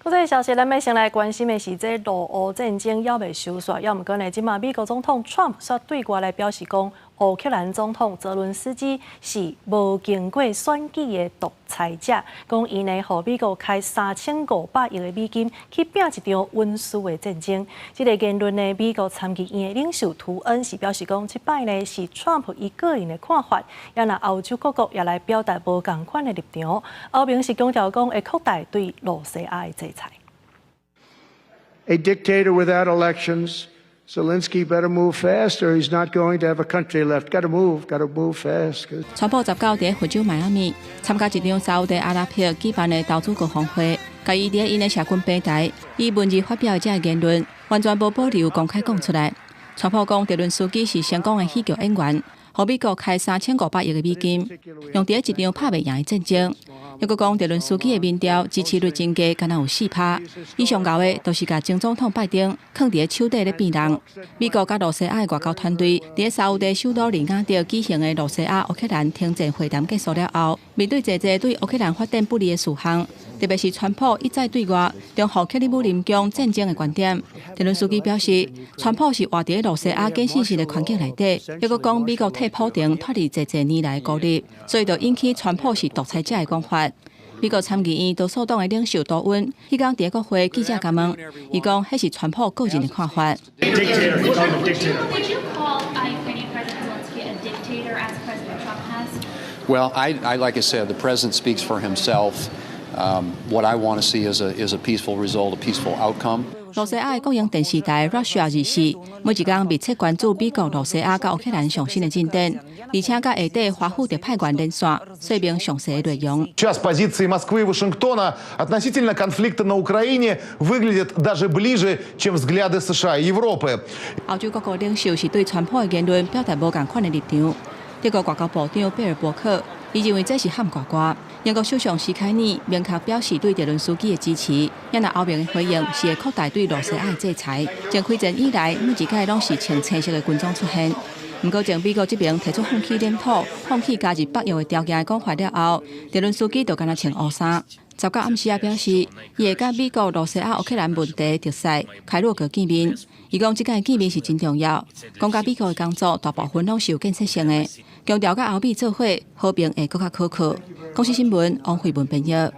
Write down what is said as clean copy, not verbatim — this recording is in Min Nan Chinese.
國際消息，咱欲先來關心的是，這俄烏戰爭猶未收煞，猶毋過呢，這馬美國總統川普煞對外來表示講，烏克蘭總統澤倫斯基是無經過選舉的獨裁者，講伊呢，予美國開3500億的美金去拚一場穩輸的戰爭。這個言論呢，美國參議院的領袖圖恩是表示講，這擺呢是川普伊個人的看法，也若歐洲各國也來表達無仝款的立場。歐盟是強調講會擴大對露西亞的制裁。 A dictator without elections. Zelensky better move fast or he's not going to have a country left. Got to move, got to move fast. 川普十九佇佛州邁阿密參加一場沙烏地阿拉伯舉辦的投資高峰會，共伊佇𪜶的社群平台以文字發表的這个言論，完全無保留公開講出來。川普講，澤倫斯基是成功的戲劇演員，予美國開3500億的美金，用佇一場拍袂贏的戰爭。猶閣講，澤倫斯基的民調支持率增加，敢若有4趴。伊上𠢕的，就是共前總統拜登囥佇手底咧變人。美國佮露西亞的外交團隊，佇沙烏地首都利雅得舉行的露西亞烏克蘭停戰會談結束了後，面對濟濟對烏克蘭發展不利的事項，特別是川普一再對外擁護克里姆林宮戰爭的觀點，澤倫斯基表示，川普是活佇露西亞假信息的環境內底，猶閣講美國替普丁脫離濟濟年來的孤立，所以就引起川普是獨裁者的講法。美國參議院多數黨的領袖多溫，彼工佇國會記者共問，伊講彼是川普個人的看法。 Would you call Ukrainian President Zelensky a dictator, as President Trump has? Well, like I said, the president speaks for himself. What I want to see is a peaceful result, a peaceful outcome. 露西亞的國營電視台 Russia 24每一工密切關注美國、露西亞佮烏克蘭上新的進展，而且佮下底華府特派員連線，說明詳細的內容。 Сейчас позиции Москвы и Вашингтона относительно конфликта на Украине выглядят даже ближе, чем взгляды США и Европы. 歐洲各國領袖是對川普的言論表達無仝款的立場。德國外交部長貝爾伯克，伊認為這是喊呱呱。英國首相施凱爾明確表示對澤倫斯基的支持，也若歐盟的回應是會擴大對露西亞的制裁。從開戰以來，每一屆攏是穿青色的軍裝出現。毋過，從美國這邊提出放棄領土、放棄加入北約的條件的講法了後，澤倫斯基就敢若穿烏衫。十九暗時也表示，伊會佮美國、露西亞、烏克蘭問題特使開魯閣見面。伊講這擺見面是真重要，講佮美國的工作大部分攏是有建設性的，強調佮歐美做伙和平會閣較可靠。公視新聞王慧文編譯。